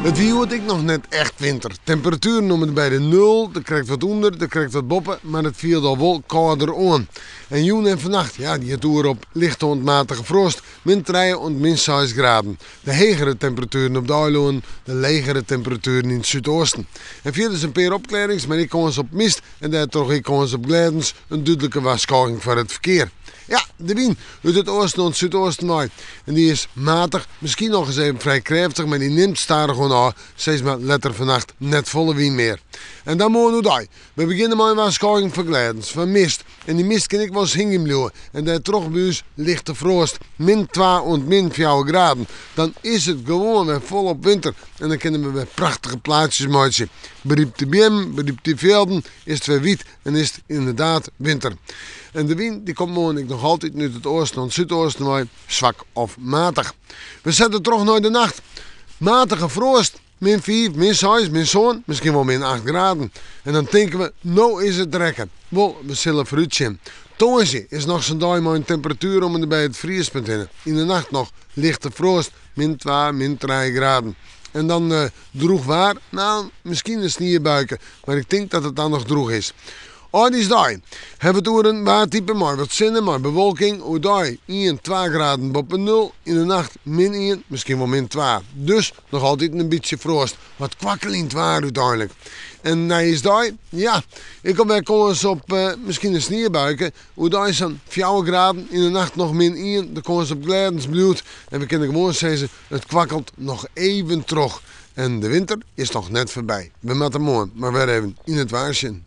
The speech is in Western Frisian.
It wie hjoed ek noch net echt winter. Temperatueren om en by de nul, der krekt wat ûnder, der krekt wat boppe, mar it fielde al wol kâlder oan. En jûn en fannacht, ja, dy giet oer op lichte oant matige froast, min trije oant min seis graden. De hegere temperatueren op de eilannen, de legere temperatueren yn it súdeasten. En fierders in pear opklearrings, mar ek kâns op mist en dêrtroch ek kâns op glêdens, in dúdlike warskôging foar it ferkear. Ja, de wyn út it oasten oant súdeasten wei. En dy is matich, miskien noch ris even frij krêftich, mar dy nimt stadichoan ôf, sis mar letter fannacht net folle wyn mear. En dan moarn oerdei. We begjinne mei in warskôging foar glêdens, foar mist. En dy mist kin ek wolris hingjen bliuwe en dêrtroch by ús lichte froast, min twa oant min fjouwer graden. Dan is it gewoan wer folop winter en dan kinne we wer prachtige plaatsjes meitsje. Berypte beammen, berypte fjilden, is it wer wyt en is it ynderdaad winter. En de wyn dy komt moarn ek noch altyd út it oasten oant súdeasten wei, swak of matich. We sette troch nei de nacht. Matige froast, min fiif, min seis, min sân, miskien wol min acht graden. En dan tinke we, no is it rekke. Wol, we sille foarút sjen. Tongersdei is noch sa'n dei mei in temperatuer om en by it friespunt hinne. Yn de nacht noch lichte froast, min twa, min trije graden. En dan Droech waar? No, miskien in sniebuike, mar ik tink dat it dan noch droech is. Aldjiersdei hawwe we it oer in waartype mei wat sinne, mei bewolking. Oerdei ien, twa graden boppe nul, yn de nacht min ien, miskien wol min twa. Dus noch altyd in bytsje froast. Wat kwakkeljend waar úteinlik. En nijjiersdei? Ja, ek alwer kâns op miskien in sniebuike. Oerdei sa'n fjouwer graden, yn de nacht noch min ien. De kâns op glêdens bliuwt en we kinne gewoan sizze, It kwakkelt noch even troch en de winter is noch net foarby. We moatte moarn mar wer even yn it waar sjen.